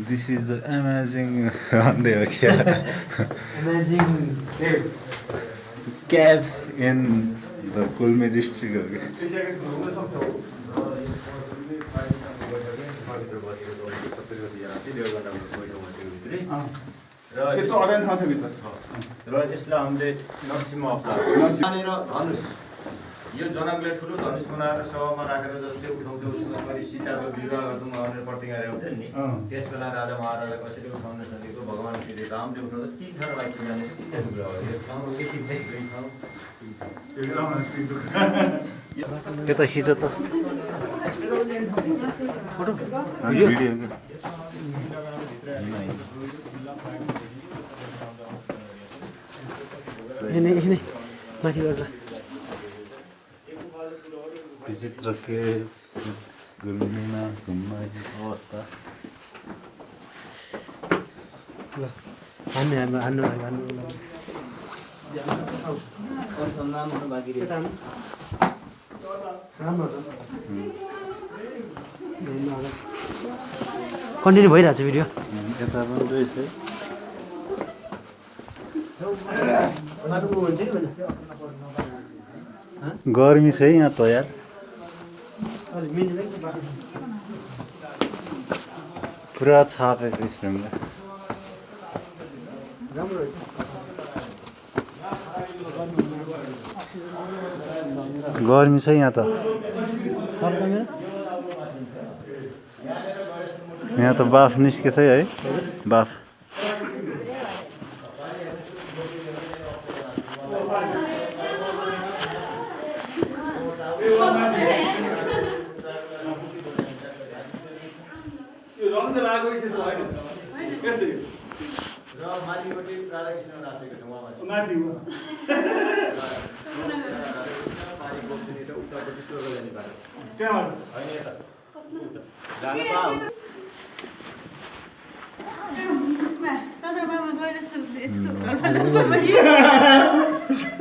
This is amazing. Amazing Cave in the Kulmi district. र यसलाई हामीले नक्सीमा अप्नाएर यहाँनिर धनुष यो जनकले ठुलो धनुष बनाएर सभामा राखेर जसले उठाउँथ्यो उसमा गरी सीताको विवाह गर्नु भनेर प्रतिज्ञा गरेको नि त्यस बेला राजा महाराजा कसैले उठाउन सकेको भगवान श्री रामले उठाउँदा ती थरलाई जाने चाहिँ कुरा हो यो ठाउँ के सिक्दै गई ठाउँ यता खिच त फोटो भिडियो माथिबाट विचित्र के गुल्मीमा घुम्न अवस्था ल हान्नु कन्टिन्यू भइरहेछ भिडियो यता पनि रहेछ गर्मी छ है यहाँ त यार पुरा छापेको स्ट्रिङमा गर्मी छ यहाँ त यहाँ त बाफ निस्केछ है बाफ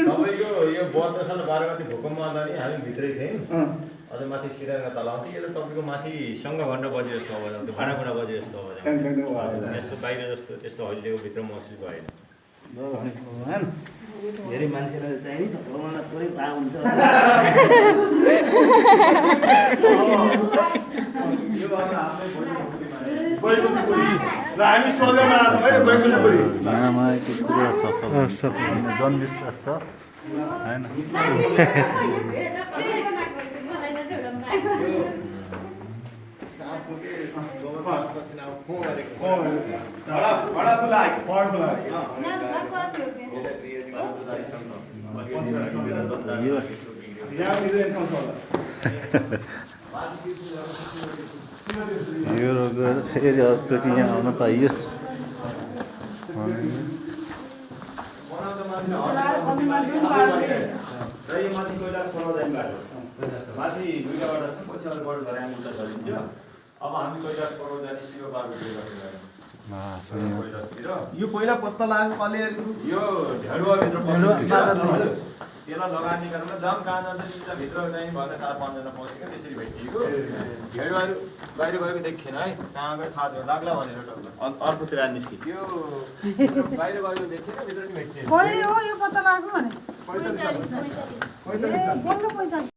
तपाईँको यो 72 साल 12 गते भूकम्प आउँदा नि हामी भित्रै थियौँ अझ माथि सिराङ्गा तल आउँथ्यो यो त तपाईँको माथि सङ्घ बजे जस्तो आवाज आउँथ्यो भाँडाकुँडा बजे जस्तो आवाज आउँथ्यो यस्तो बाहिर जस्तो त्यस्तो हल्लिएको भित्र महसुस भएन धेरै मान्छेलाई चाहिने त भगवानलाई थोरै थाहा हुन्छ हामी स्वर्गमा मामाको पुरा सफल जनविश्वास छ होइन यो फेरि अर्चोटि यहाँ आउन पाइयोस् माथि दुईटा बाटो छ पछि अरू बाटो झरे हामी उता झरिन्छ अब हामी कैलाश पर्वत जाने शिव पार्वती यो पहिला पत्ता लाग्यो कसले यो ढेडुवाभित्र त्यसलाई लगानी निकाल्नु जम कहाँ जान्छ तिनवटा भित्र जाने भनेर 4-5 जना पसेको त्यसरी भेटिएको ढेडुवाहरू बाहिर गएको देखेन है कहाँ गयो थाहा थियो लाग्ला भनेर अर्कोतिर निस्क्यो यो बाहिर गएको देखेन भित्र नि भेटियो हो यो पत्ता लाग्यो भने 45